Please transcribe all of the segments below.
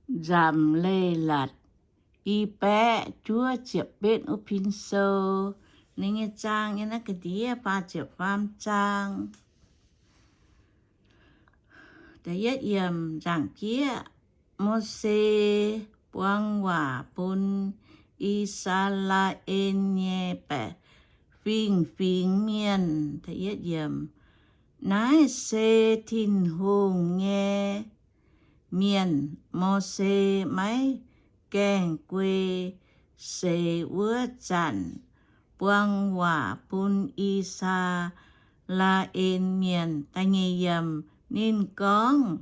Nzamc Leiz-Latc i baeqv juov ziepc betv wuov pin sou. Ninh nyei zaang yiem naaiv ga'ndiev faah ziepc faam zaang. Da'yietv yiemc, nzaangc jieqv, Mose buang waac bun I^saa^laa^en nyei baeqc fingx fingx mienh. Naaiv se Tin-Hungh nyei mienh. Mose maiv gaengh guei seix wuov zanc, buang waac bun I^saa^laa^en mienh. Da'nyeic yiemc, ninh gorngv,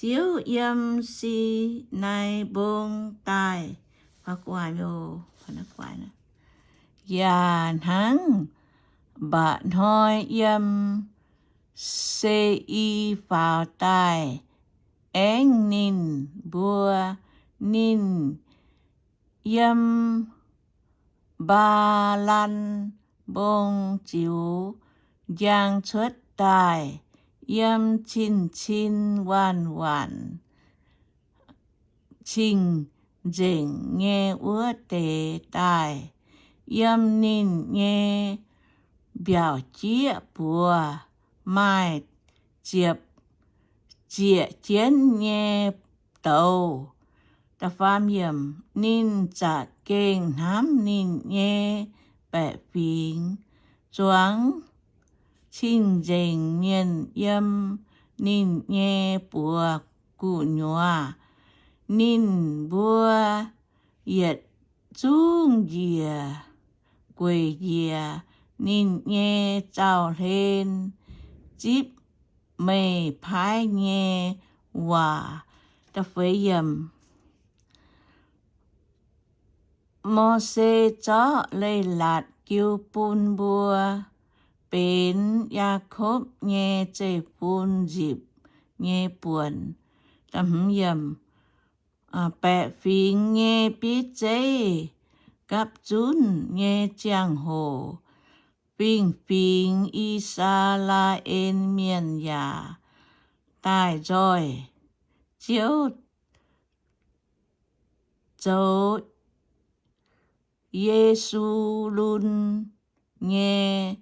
Ziouv yiem Sinai Mbong daaih, yaac hnangv mba'hnoi yiem Se^i faaux daaih aengv ninh mbuo. Ninh yiem Mbaa^lan Mbong ziux njang cuotv daaih, yiem cin-cin waanc-waanc cing-nzengc nyei wuov deix daaih. Yiem ninh nyei mbiaauc jieqv buoz maaih ziepc zieqc jienv nyei douz. Ninh za'gengh hnamv ninh nyei baeqc fingx, zuangx cing-nzengc mienh yiem ninh nyei buoz gu'nyuoz. Ninh mbuo yietc zungv njiec gueic njiec ninh nyei zaux-hlen, zipv meih paaiv nyei waac. Mose zorqv leiz-latc jiu bun mbuo, benx Yaakopv nyei zeiv-fun nzipc nyei buonc. Baeqc fingx nyei bieiv zeiv gapv zunv nyei ziangh hoc, fingx-fingx I^saa^laa^en Mienh yaac daaih nzoih Ziouv, zoux Ye^su^lun nyei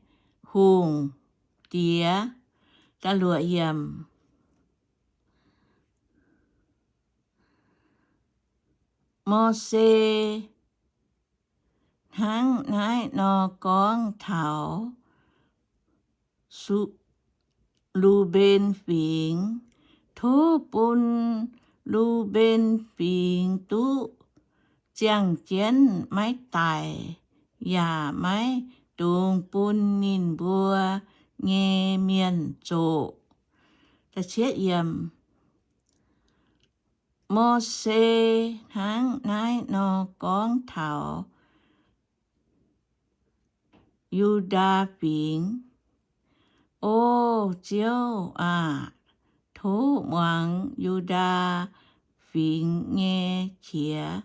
hungh diex. Mose hnangv naaiv nor gorngv taux Lu^mben Fingx. Tov bun Lu^mben Fingx duqv ziangh jienv, maiv daic yaac maiv dungx bun ninh mbuo nyei mienh zoqc. Mose hnangv naaiv nor gorngv taux Yu^ndaa Fingx. O Ziouv aah! Tov muangx Yu^ndaa Fingx nyei qiex.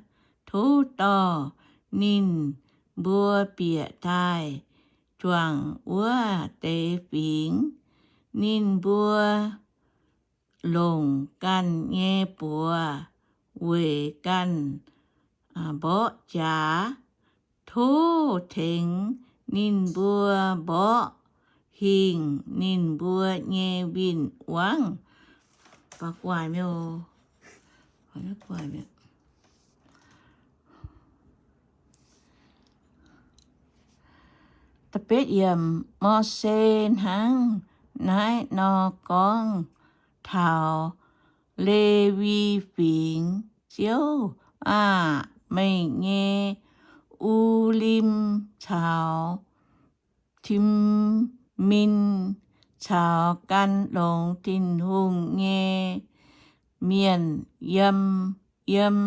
Tov dorh ninh mbuo bieqc daaih juangc wuov deix fingx. Ninh mbuo longc ganh nyei buoz weic ganh mborqv jaax. Tov tengx ninh mbuo mborqv hingh ninh mbuo nyei win-wangv. Mose hnangv naaiv nor gorngv taux Lewi Fingx. Ziouv aah! Meih nyei U^lim caux Tim^min caux gan longx Tin-Hungh nyei mienh yiem, yiem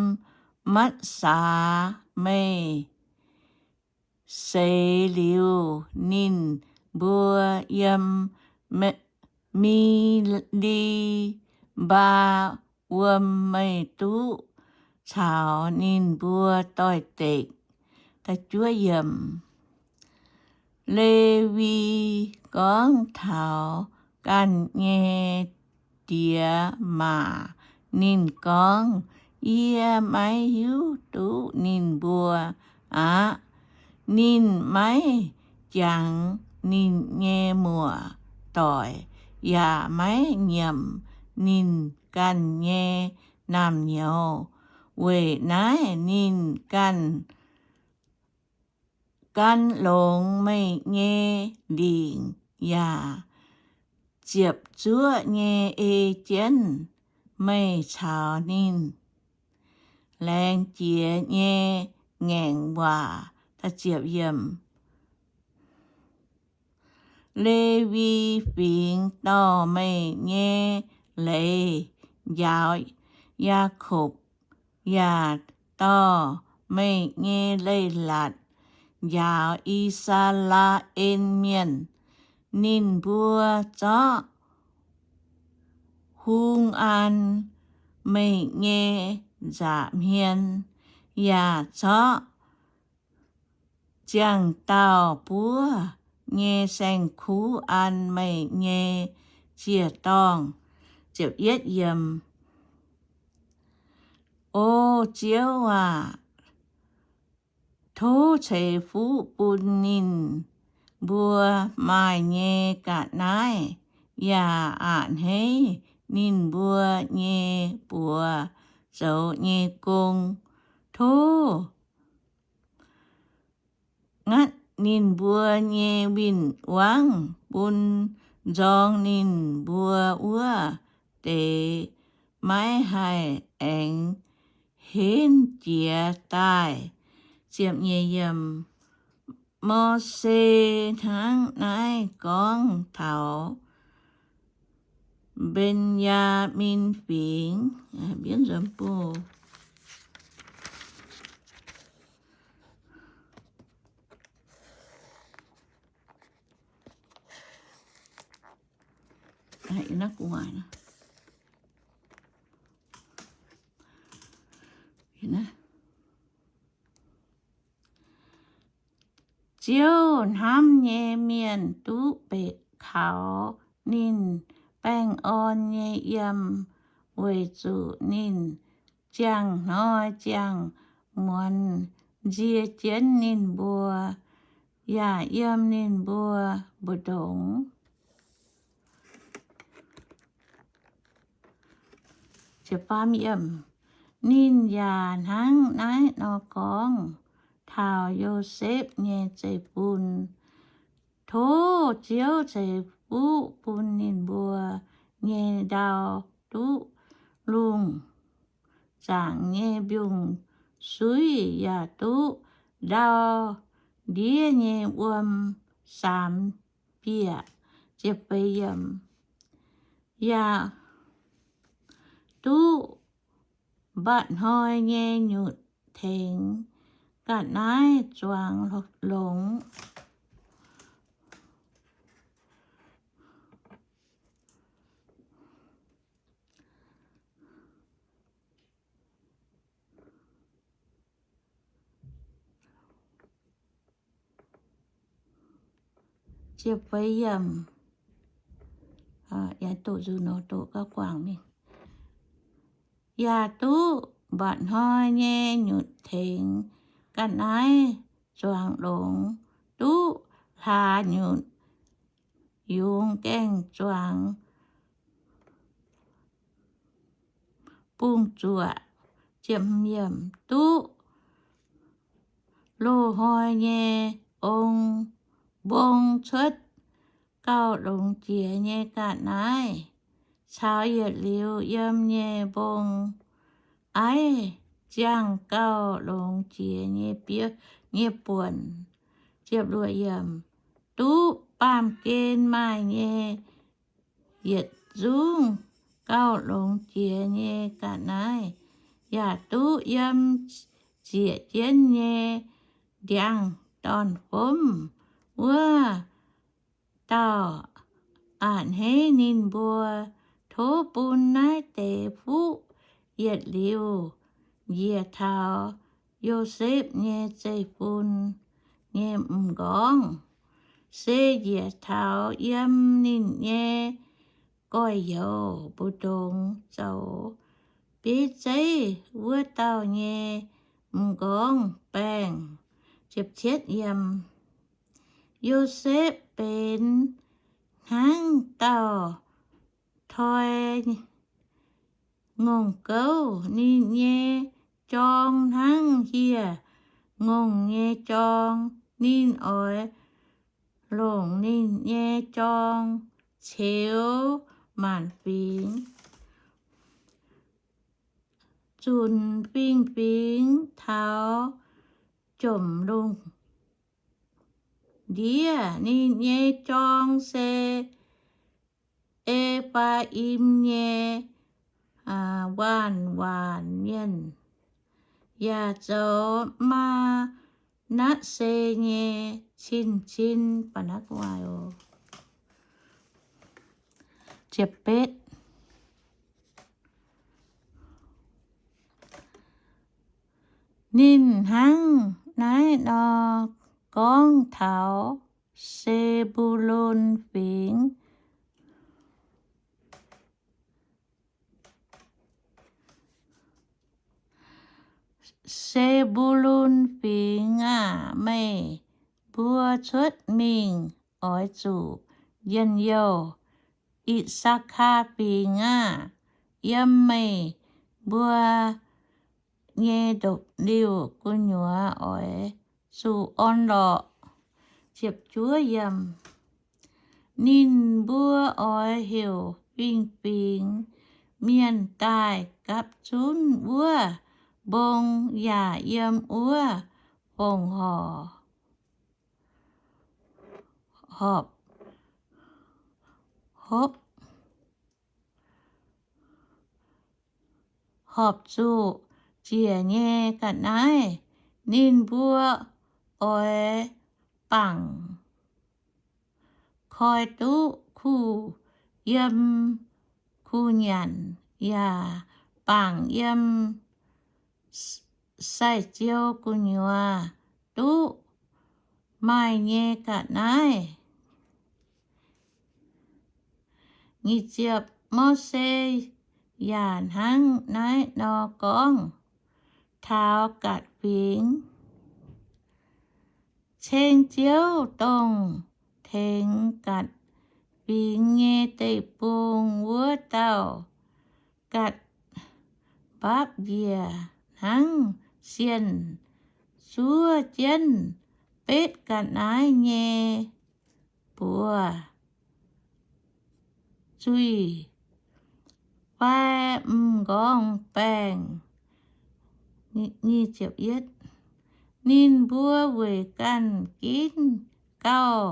Matv^saa meih seix liuz, ninh mbuo yiem Mi^li^mbaa wuom, meih duqv caux ninh mbuo doix-dekc. Lewi gorngv taux ganh nyei diex maac ninh gorngv, Yie maiv hiuv duqv ninh mbuo aqv. Ninh maiv jangx ninh nyei muoz-doic, yaac maiv nyiemc ninh ganh nyei naamh nyouz. Weic naaiv ninh ganh gan longx meih nyei lingc yaac ziepc zuoqv nyei ei jienv meih caux ninh laengz jiex nyei ngaengc waac. Lewi Fingx dorh meih nyei leiz njaaux Yaakopv, yaac dorh meih nyei leiz-latc njaaux I^saa^laa^en Mienh. Ninh mbuo zorqv hung an meih nyei nza'hmien, yaac zorqv ziangh dauh buov nyei saeng-kuv an meih nyei ziec-dorngh. O Ziouv aac, tov ceix fuqv bun ninh mbuo maaih nyei ga'naaiv, yaac a'hneiv ninh mbuo nyei buoz zoux nyei gong. Tov ngatv ninh mbuo nyei win-wangv bun nzorng ninh mbuo wuov deix maiv haih aengx henv jiez daaih. Mose hnangv naaiv gorngv taux Mben^yaa^min Fingx. Ziouv hnamv nyei mienh duqv beic kaux ninh baengh orn nyei yiem, weic zuqc ninh ziangh hnoi ziangh muonz nzie jienv ninh mbuo, yaac yiem ninh mbuo mbu'ndongx. Ninh yaac hnangv naaiv nor gorngv taux Yosepv nyei zeiv-fun, Tov Ziouv ceix fuqv bun ninh mbuo nyei ndau duqv lungh zaangc nyei mbiungc-suiv, yaac duqv ndau ndiev nyei wuom saamx bieqc, yaac duqv mba'hnoi nyei nyutc tengx ga'naaiv zuangx longx. Yaac duqv mba'hnoi nyei nyutc tengx ga'naaiv zuangx longx, duqv hlaax nyutc yungz gaengh zuangx bungx-zuoqc. Duqv loz-hnoi nyei ong mbong cuotv gauh longx jiex nyei ga'naaiv, caux yietc liuz yiem nyei mbong aiv ziangh gauh longx jiex nyei biouv nyei buonc. Duqv baamh gen maaih nyei yietc zungv gauh longx jiex nyei ga'naaiv, yaac duqv yiem zieqc jienv nyei ndiangx-dorn-fomv wuov dauh a'hneiv ninh mbuo. Tov bun naaiv deix fuqv yietc liuz njiec taux Yosepv nyei zeiv-fun nyei m'nqorngv, se njiec taux yiem ninh nyei gorx-youz mbu'ndongx zoux bieiv zeiv wuov dauh nyei m'nqorngv baengh. Yosepv benx hnangv dauh toi ngongh gouv, ninh nyei jorng hnangv hieh ngongh nyei jorng. Ninh oix longc ninh nyei jorng ceux maanc fingx, zunc fingx-fingx taux jomc lungh ndiev. Ninh nyei jorng se E^faa^im nyei waanc waanc mienh, yaac zoux Maa^natv^se nyei cin-cin. Ninh hnangv naaiv nor gorngv taux Se^mbu^lon Fingx. Se^mbu^lon Fingx aah! Meih mbuo cuotv mingh oix zuqc njien-youh. I^saa^kaa Fingx aah! Yiem meih mbuo nyei ndopv-liuh gu'nyuoz oix zuqc orn-lorqc. Ninh mbuo oix heuc fingx-fingx mienh daaih gapv zunv wuov mbong yaac yiem wuov fongc horc hopv, hopv, horpc zuqc ziec nyei ga'naaiv. Ninh mbuo oix bangc koi duqv kuh yiem kuh nyanc, yaac bangc yiem sai-ziou gu'nyuoz duqv maaih nyei ga'naaiv. Mose yaac hnangv naaiv nor gorngv taux gatc fingx. Ceng Ziouv, dongh tengx gatc fingx nyei deic-bung wuov dauh, gatc mbapv njiec hnangv sienh zuov jienv betv ga'naaiv nyei buoz-zuih fai m'nqorngv-baengh. Ninh mbuo weic ganh ginv gauh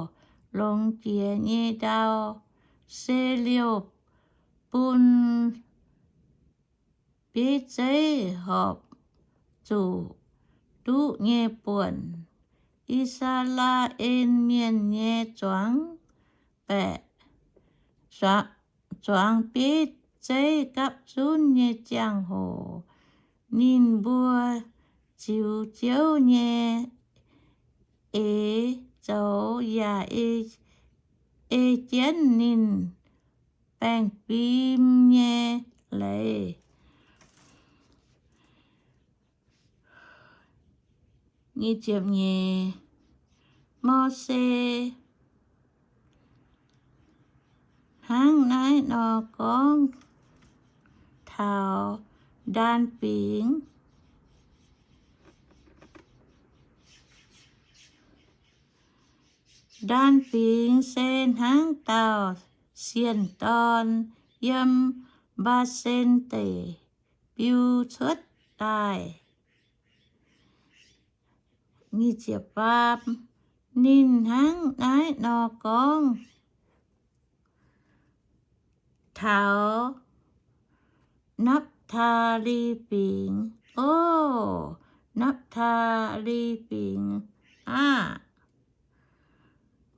longx jiex nyei ndau, se liouh bun bieiv zeiv horpc zuqc duqv nyei buonc. I^saa^laa^en Mienh nyei zuangx baeqc, zuangx bieiv zeiv gapv zunv nyei ziangh hoc, ninh mbuo ziux Ziouv nyei eix zoux yaac ei jienv ninh baengh fim nyei leiz. Mose hnangv naaiv nor gorngv taux Ndaan Fingx. Ndaan Fingx se hnangv dauh sienh dorn yiem Mbaa^sen Deic biu cuotv daaih. Ninh hnangv naaiv nor gorngv taux Napv^taa^li Fingx. O Napv^taa^li Fingx aah!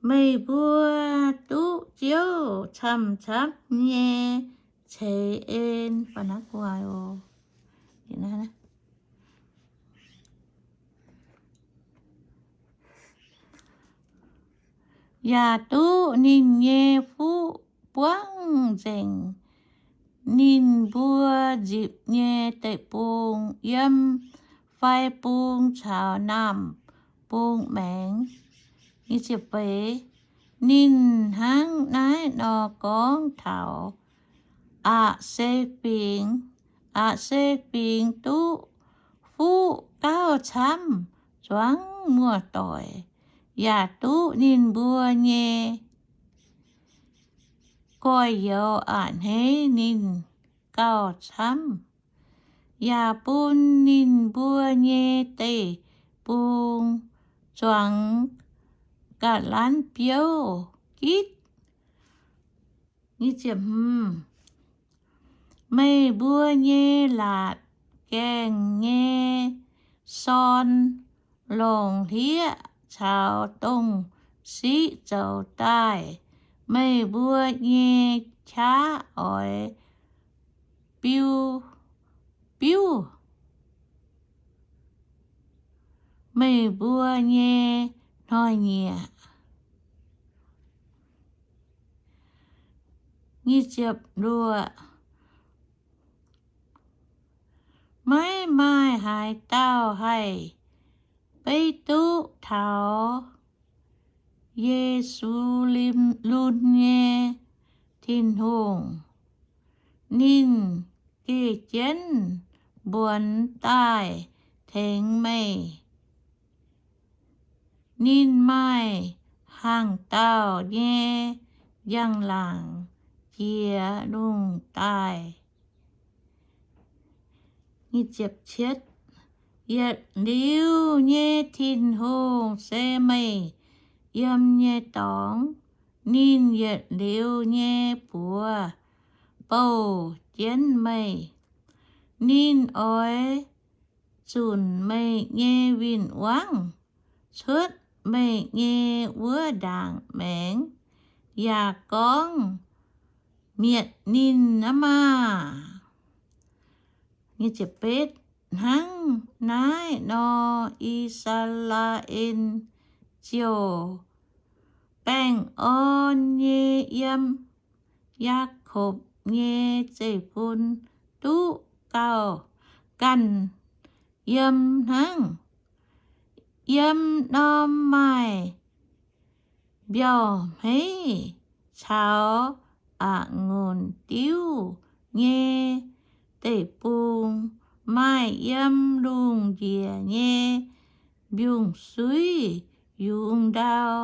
Meih mbuo duqv Ziouv camv-camv nyei ceix en. Yaac duqv ninh nyei fuqv buangv nzengc. ninh mbuo nzipc nyei deic-bung, yiem fai bung caux naamh bung maengx. Ninh hnangv naaiv nor gorngv taux Aa^se Fingx. Aa^se Fingx duqv fuqv gauh camv zuangx muoz-doic, yaac duqv ninh mbuo nyei gorx-youz a'hneiv ninh gauh camv, yaac bun ninh mbuo nyei deic-bung zuangx ga'lanv biouv gitv. Meih mbuo nyei laatc gaengh nyei sorn longc hlieqv caux dongh siqv zoux daaih. Meih mbuo nyei qaqv oix biu, biuv meih mbuo nyei hnoi-nyieqc. Maiv maaih haaix dauh haih beiv duqv taux Ye^su^lem^lun nyei Tin-Hungh. Ninh geh jienv mbuonx daaih tengx meih. Ninh maaih hnaangx-daauh nyei njang-laangc jiex lungh daaih. Yietc liuz nyei Tin-Hungh se meih yiem nyei dorngx. Ninh yietc liuz nyei buoz bouh jienv meih. Ninh oix zunc meih nyei win-wangv cuotv meih nyei wuov ndaangc maengx, yaac gorngv, Mietc ninh aqv maah! Hnangv naaiv nor, I^saa^laa^en ziouc baengh orn nyei yiem Yaakopv nyei zeiv-fun duqv gauh ganh yiem hnangv. Yiem norm maaih mbiauh hmeiv caux a'ngunc diuv nyei deic-bung, maaih yiem lungh njiec nyei mbiungc-suiv yungz ndau.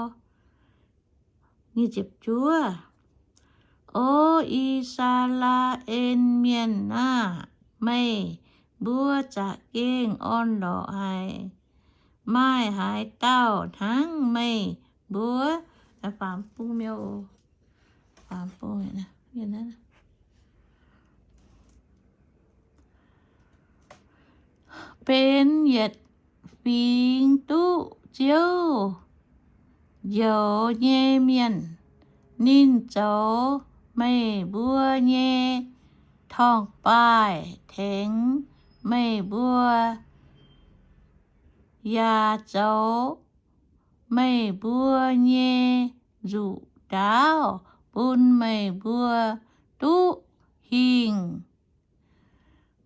O I^saa^laa^en Mienh aah! Meih mbuo za'gengh orn-lorqc haic. Maaih haaix dauh hnangv meih mbuo? Benx yietc fingx duqv Ziouv njoux nyei mienh. Ninh zoux meih mbuo nyei torngv-baaih tengx meih mbuo, yaac zoux meih mbuo nyei nzuqc ndaauv bun meih mbuo duqv hingh.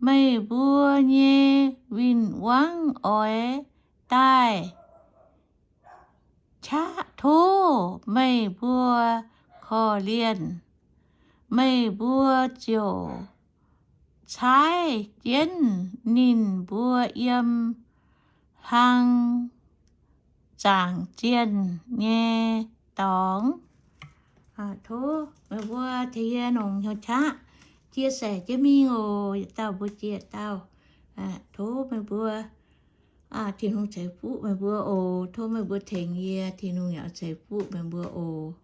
Meih mbuo nyei win-wangv oix daaih qaqv tov meih mbuo korv-lienh, meih mbuo ziouc caaiv jienv ninh mbuo yiem hlang zaangc zienh nyei dorngx. Tov meih mbuo tengx yie longc hnyouv qaqv chia sẻ jienv mingh oc. Yietc dauh mbuo jiex dauh. Tov meih mbuo, Tin-Hungh ceix fuqv meih mbuo oc. Tov meih mbuo tengx yie, Tin-Hungh yaac ceix fuqv meih mbuo oc.